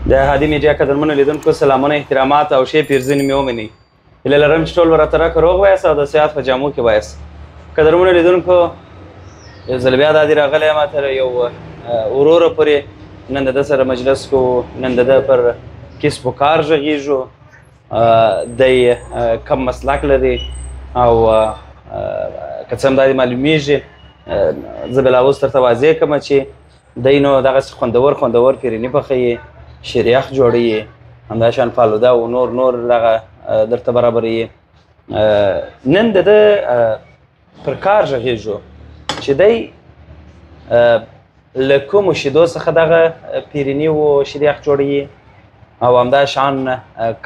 د هادي میډیا قدرمنو لیدونکو سلامونه، احترامات او ښې پیرزونې مې ومنئ. هیله لرم چې ټول به راته راکه روغ وایاست او د صحت په جامو کې وایاست. قدرمنو لیدونکو، یو ځل بیا دا دي راغلی یم تر یو وروره پورې. نن د ده سره مجلس کوو، نن د ده پر کسب و کار غږېږو، دی کم مسلک لري او که څه هم دا دي معلومیږي، زه به لا اوس درته واضح کړم چې دی نو دغسې خوندور خوندور پیرني پخوي، شیریخ جوړوي، همداشان فالوده او نور نور دغه درته برابروي. نن د ده پر کار غږېږو چې دی له کومو شیدو څخه دغه پیرني و شیریخ جوړوي او همداشان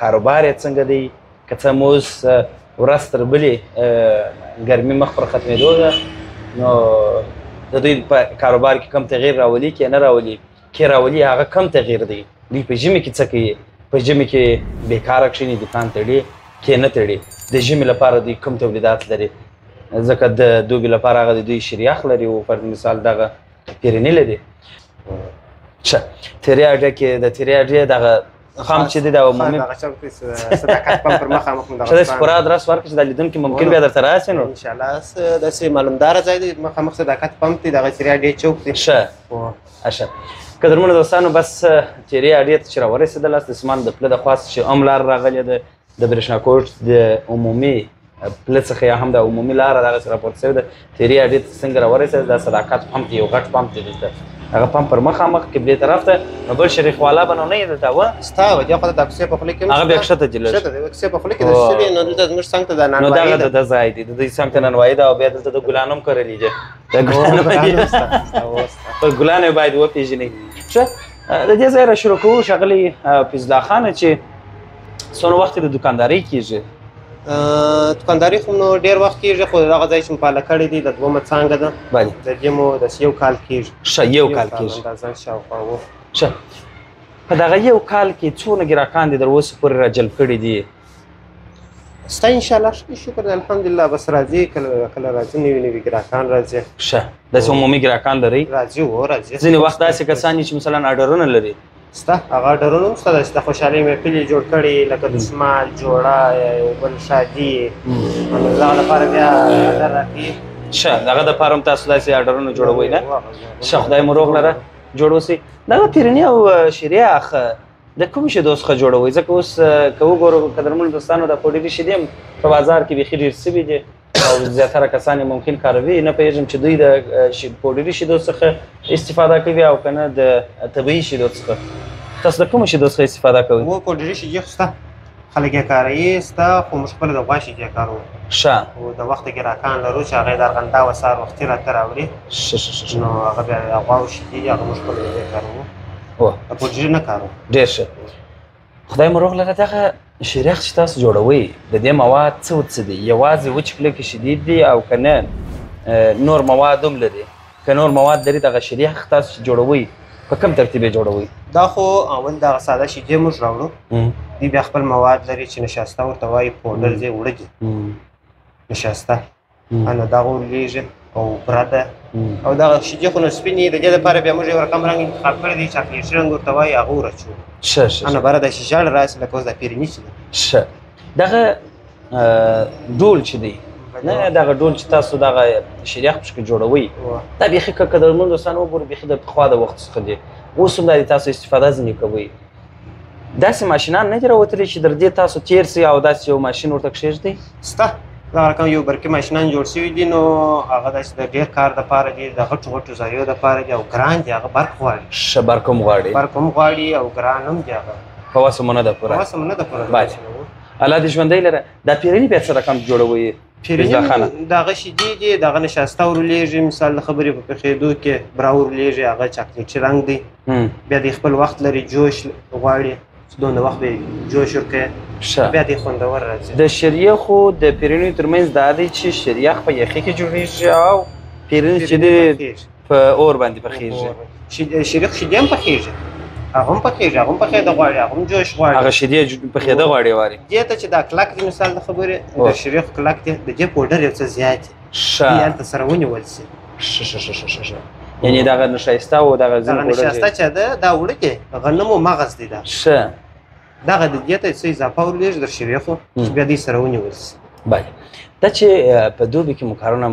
کاروبار یې څنګه دی. که څه هم اوس ورځ تر بلې ګرمي مخ پر ختمېدو ده، نو د دوی په کاروبار کې کوم تغییر راولي که نه راولي، که راولي هغه کم تغییر دی. دوی په ژمي کې څه کوي؟ په ژمي کې بیکاره کښېني، دوکان تړي که نه تړي. د ژمي لپاره دوی کوم تولیدات لري؟ ځکه د دوبي لپاره هغه د دوی شیریخ لري او فرض مثال دغه پیرني لري. ښه، تیرې اډه کې د تیرې اډې دغه پمپ چې دی دا عمومي دغه چوک دی، صداقت پمپ پر مخامخ مو دغه ښه داسې پوره ادرس ورکړه چې دا لیدونکي ممکن بیا درته راشي. نو ان شاء الله داسې معلومداره ځای دی، مخامخ صداقت پمپ دی، دغه تیرې اډې چوک دی. ښه، ښه. قدرمنو دوستانو، بس تیرې اډې ته چې راورسېدلاست، د سمان د پله د خوا څخه چې هم لار راغلې ده، د برېښناکوټ د عمومي پله څخه یا هم د عمومي لاره دغسې راپورته شوې ده. تیرې اډې ته څنګه راورسېده، دا صداقت پمپ دی، یو غټ پمپ دی دلته. هغه پمپ پر مخامخ قبلې طرف ته، نو بل شریخ والا به نو نه یې دلته وه؟ ستا وه، دې خوا ته د کوڅې په خوله کې هم هغه بیا کښته دی لږ. کښته دی، کوڅې په خوله کې د څه دی، نو دلته زموږ څنګ ته د نانوایي نو دغه د ده ځای دی، د دوی څنګ ته نانوایي ده او بیا دلته د ګلانو هم کرلي دي. د ګلانو په ګلانو یې باید وپېژنئ. ښه، د دې ځای را شروع کوو ښاغلی فیض خانه، چې څونه وخت د دوکاندارۍ کېږي؟ دوکانداري خو نو ډېر وخت کېږي، خو دغه ځای چې مو پاله کړی دی د دومه څانګه ده، بله د دې مو داسې یو کال کېږي. ښه، یو کال کېږي اندازه شاوخوا و. ښه، په دغه یو کال کې څونه ګراکان دي در اوسه پورې راجلب کړي دي؟ سته ان شاء الله، ښه شکر دی الحمدلله. بس راځي، کله کله راځي، نوي نوي ګراکان راځي. ښه، داسې عمومي ګراکان لرئ؟ راځي، و راځي. ځینې وخت داسې کسان دي چې مثلا آرډرونه لري. سته، هغه آرډرونه هم سته. داسې د خوشحالۍ محفل یې جوړ کړي، لکه دستمال جوړه یا یو بل ښادي، نو دغه لپاره بیا آرډر راکوي. ښه، دغه دپاره هم تاسو داسې آرډرونه جوړوئ نه؟ ښه، خدای مو روغ لره، جوړ اوسئ. دغه پیرني او شیریخ د کوم شیدو څخه جوړوئ؟ ځکه اوس که وګورو قدرمنو دوستانو، د پوډري شیدې هم په بازار کې بیخي ډېر سوي دي او زیاتره کسان یې ممکن کاروي. نه پوهېږم چې دوی د پوډري شیدو څخه استفاده کوي او که نه د طبیعي شیدو څخه. تاسو د کومو شیدو څخه استفاده کوئ؟ و پوډري شیدې خو شته، خلک یې کاروي شته، خو موږ خپله د غوا شیدې کاروو. ښه. خو د وخته ګراکان لرو چې هغه یې د ارغنده و سهار وختي راته راوړي. ښه، ښه، ښه، ښه. نو هغه بیا د غواوو شیدې دي، هغه موږ خپله د دې کاروو. د پوډري نه کاروو. ډېر ښه، خدای مو روغ لره. دغه شیریخ چې تاسو جوړوئ، د دې مواد څه و څه دي؟ یوازې وچې کلکې شیدې دي او که نه نور مواد هم لري؟ که نور مواد لري، دغه شیریخ تاسو چې جوړوئ په کوم ترتیب یې جوړوئ؟ دا خو اول دغه ساده شیدې موږ راوړو، دوی بیا خپل مواد لري چې نشاسته ورته وایي، پوډر دی، اوړه دي نشاسته، نو دغه ورلېږي او بره ده. او دغه شیدې خو نو سپینې، د دې لپاره بیا موږ یو رقم رنګ انتخاب کړی دی، چاکلیټي رنګ ورته وایي، هغه ور اچوو. ښه، ښه، نو بره داسې ژړ راشي لکه اوس دا پیرني چې ده. ښه، دغه ډول چې دی نه، دغه ډول چې تاسو دغه شیریخ پکې جوړوئ، دا بیخي که قدرمن دوستان وګورو، بیخي د پخوا د وخت څخه دی. اوس هم دا تاسو استفاده ځینې کوئ. داسې ماشینان نه دي راوتلي چې در دې تاسو تېر سئ او داسې یو ماشین ورته کښېږدئ؟ سته، دغه رقم یو برقي ماشینان جوړ سوي دي، نو هغه داسې د ډېر کار دپاره دي، د غټو غټو ځایو دپاره دي او ګران دي. هغه برق غواړي. ښه، برق هم غواړي. برق هم غواړي او ګران هم دي. هغه په وسه مو نه ده پوره. په وسه مو نه ده پوره. بله، الله دې ژوندی لره. دا پیرني بیا څه رقم جوړوئ؟ پیرني دغه شیدې دي، دغه نشاسته ورلېږي، مثال د خبرې په پخېدو کې برا ورلېږي، هغه چاکلیټي رنګ دی. بیا دی خپل وخت لري، جوش غواړي، چې دونه وخت به جوش ورکوي، بیا دی خوندور راځي. د شریخو د پیرنیو ترمنځ دا دی چې شریخ په یخي کې جوړېږي او پیرني چې دی په اور باندې پخېږي. شریخ شیدې هم پخېږي، هغه هم پخېږي، هغه هم پخېده غواړي، هغه هم جوش غواړي. هغه شیدې پخېده غواړي واري. دې ته چې دا کلک دی، مثال د خبرې د شریخ کلک دی، د دې پوډر یو څه زیات دی. ښه، دې هلته سره ونیول سي. ښه ښه ښه ښه ښه، یعنې دغه نشایسته او دغه ځینې دغه نشاسته چې ده دا اوړه دی، غنمو مغز دی دا. ښه، دغه د دې ته څه اضافه ورلېږي در شریخو چې بیا دې سره ونیول سي. بله، دا چې په دوبي کې مو کارونه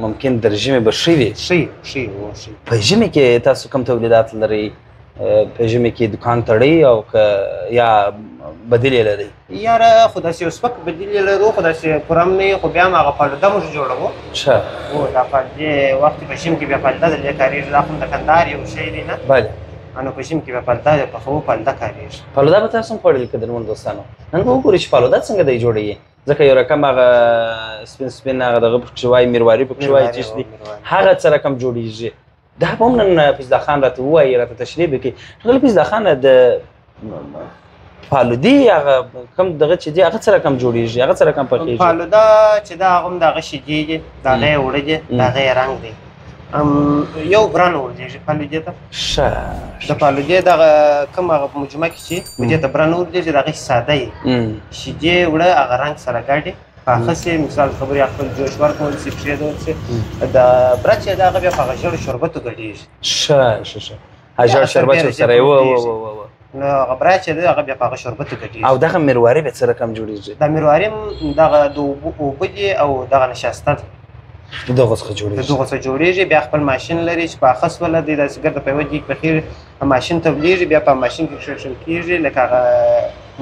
ممکن در ژمي به ښه وي. ښه ښه ښه. په ژمي کې تاسو کوم تولیدات لرئ؟ په ژمي کې دکان تړئ او که یا بدیل یې لرئ؟ یاره خو داسې یو سپک بدیل یې لرو، خو داسې پوره هم نه وي، خو بیا هم هغه فالوده موږ جوړوو. ښه، هو، دا فالودې وخت په ژمي کې بیا فالوده د دې کارېږي، دا خو هم د کندهار یو شی دی نه. بله، نو په ژمي کې بیا فالوده پخوو، فالوده کارېږي. فالوده به تاسو هم خوړلې قدرمنو دوستانو؟ نن به وګورئ چې فالوده څنګه دی جوړوي، ځکه یو رقم هغه سپین سپین هغه دغه پکښې وایي، میرواري پکښې وایي چې دي، هغه څه رقم جوړېږي. دا به هم نن فیض خان راته ووایي، راته تشریح به کړي. ښاغلی فیض خان، د فالودې هغه کوم دغه چې دی هغه څه رقم جوړېږي، هغه څه رقم پخېږي؟ فالوده چې دا هغه هم د هغه شیدې دي، د هغه یې اوړه دي، د هغه یې رنګ دی، یو بران ورلېږي فالودې ته. ښه، د فالودې دغه کوم هغه په مجمع کې چې په دې ته بران ورلېږي، د هغه ساده یې شیدې اوړه هغه رنګ سره ګډې پاخه سي، مثال خبرې خپل جوش ورکول سي، پرېښودل سي. د بره چې ده هغه بیا په هغه ژړو شربتو ګډېږي. ښه ښه ښه، هغه ژړ شربت چې ورسره یې و نو هغه بره چې ده هغه بیا په هغه شربتو ګډېږي. او دغه میرواري بیا څه رقم جوړېږي؟ دا میرواري هم دغه د اوبه دي او دغه نشاسته ده، د دغو څخه جوړېږي. د دغو څخه جوړېږي. بیا خپل ماشین لري چې پاخه سوله دی، داسې ګرده په یوه دیګ پخېږي، ماشین ته ولیږي، بیا په ماشین کې کښېښل کېږي، لکه هغه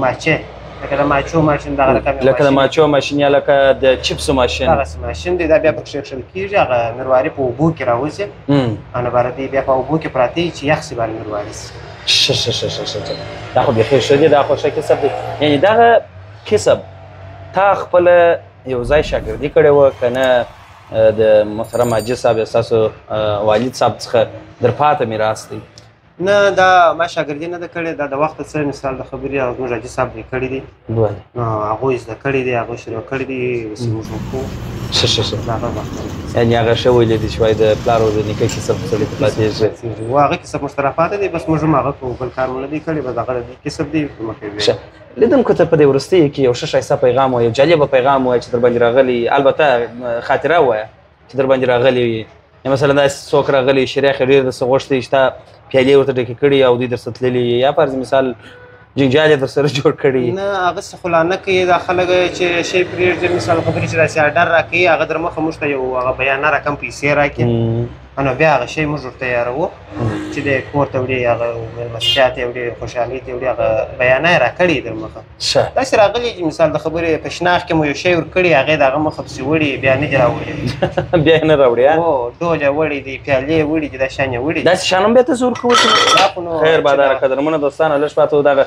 ماچې، لکه د ماچو ماشین، دغه رقم لکه د ماچو ماشین یا لکه د چپسو ماشین، دغسې ماشین دی. دا بیا پکښې کښل کېږي، هغه مرواري په اوبو کې راوځي، نو باره دی بیا په اوبو کې پراته وي چې یخ سي، باره مرواري سي. ښه ښه ښه ښه ښه، دا خو بیخي ښه دی، دا خو ښه کسب دی. یعنې دغه کسب تا خپله یو ځای شاګردي کړې وه که نه د محترم حاجي صاحب یا ستاسو والد صاحب څخه در پاته میراث دی؟ نه، دا ما شاګردي نه ده کړې، دا د وخته څه مثال د خبرې او زموږ حاجي صاحب یې کړي دي. بله، نو هغوی زده کړي دي، هغوی شروع کړي دي، اوس موږ هم کوو. ښه ښه ښه، هغه وخت یعنې هغه ښه ویلي دي چې وایي د پلار او د نیکه کیسه به سړي ته پاتېږي. و هغه کیسه موږ ته راپاتې دی، بس موږ هم هغه کوو، بل کار مو نه دی کړی، بس هغه د دې کسب دی په مخ یې. ښه، لیدونکو ته په دې وروستیو کې یو ښه ښایسته پیغام وایي، یو جالبه پیغام وایي چې در باندې راغلی، البته خاطره ووایه چې در باندې راغلی وي. مثلا داسې څوک راغلی شریخ یې ډېر درڅخه غوښتی چې تا پیالې ورته ډکې کړي او دوی درڅخه تللي، یا فرض مثال جنجال یې درسره جوړ کړي؟ نه، هغه څه خو لا نه کوي. دا خلک چې شی پرېږدي، مثال خبرې چې داسې آرډر راکوي، هغه در مخه موږ ته یو هغه بیانه رقم پیسې راکړي، نو بیا هغه شی موږ ورته تیاروو چې دی کور ته وړي، هغه مېلمستیا ته وړي، خوشحالۍ ته وړي، هغه بیانه یې راکړې در مخه. داسې راغلي چې مثال د خبرې په شناخت کې مو یو شی ورکړي، هغې د هغه مخه پسې وړي، بیا نه دي راوړي. بیا یې نه راوړي؟ هو، ډول یې وړي دی، پیالې یې وړي دي، دا شیان یې وړي. داسې شیان هم بیا تاسو ورکوئ؟ خیر باداره قدرمنو دوستانو، لږ پاتې و دغه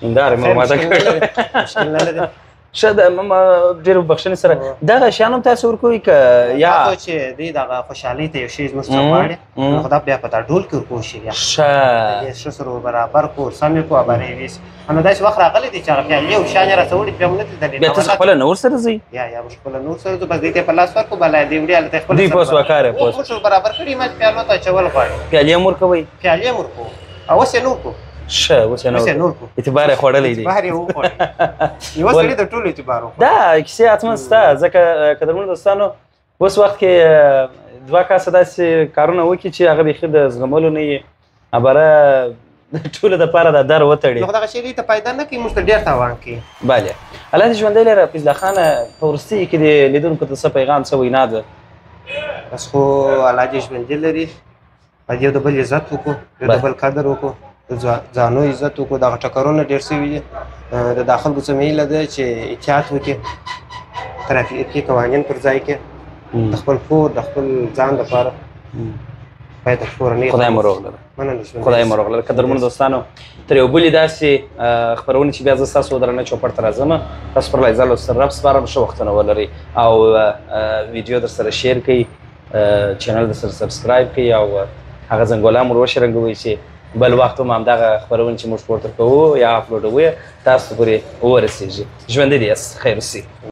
هنداره مې ورماته کړې. مشکل نه لري. ښه ده، ډېر بخښنې سره دغه شیان هم تاسو ورکوئ که یا دا چې دوی دغه خوشحالۍ ته یو شی زموږ څخه غواړي، نو خو دا بیا په دا ډول کې ورکوو شي، بیا ښه ښه سره برابر کړو، سم یې کړو، اباره یې ویسي. نو داسې وخت راغلی دی چې هغه پیالې او شیان یې راڅه وړي، بیا مو نه دي لیدلي. بیا تاسو خپله نه ورسره ځئ؟ یا یا موږ خپله نه ورسره ځو، بس دوی ته یې په لاس ورکړو، بله دوی وړي، هلته یې خپله دوی پوس وکاره پوس موږ برابر کړي، ما پیالو ته اچول غواړي. پیالې هم ورکوئ؟ پیالې هم ورکوو او اوس یې نه ورکوو. ښه، اوس یې نه ورکوو. اعتبار یې خوړلی دی. اعتبار یې وخوړی. یوه سړي د ټولو اعتبار وخوړ. دا کیسې حتما سته، ځکه قدرمنو دوستانو اوس وخت کې دوه کسه داسې کارونه وکړي چې هغه بیخي د زغملو نه وي، عباره ټولو دپاره دا در وتړي. نو خو دغه شی دوی ته پیدا نه کوي، موږ ته ډېر تاوان کوي. بله، الله دې ژوندی لره. فیض خانه، په وروستیو کې دې لیدونکو ته څه پیغام، څه وینا ده؟ بس خو الله دې ژوندی لري، باید یو د بل عزت وکړو، یو د بل قدر وکړو، د ځانو عزت وکړو. دغه ټکرونه ډېر سوي دي. د دا خلکو څخه مې هیله ده چې احتیاط وکړي، ترافیکي قوانین پر ځای کړي، د خپل کور د خپل ځان لپاره باید د کورنۍ. خدای مو روغ لره. خدای مو روغ لره. قدرمنو دوستانو، تر یو بلې داسې خپرونې چې بیا زه ستاسو درنه چوپړ ته راځم، تاسو پر لایزال سره رب سپارم. ښه وختونه ولرئ او ویډیو در سره share کړئ، channel در سره subscribe کړئ او هغه زنګوله مو وشرنګوئ چې بل وخت هم همدغه خپرونې چې موږ پورته کوو یا اپلوډوو تاسو پورې ورسېږي. ژوندي دي یاست، خیر اوسئ.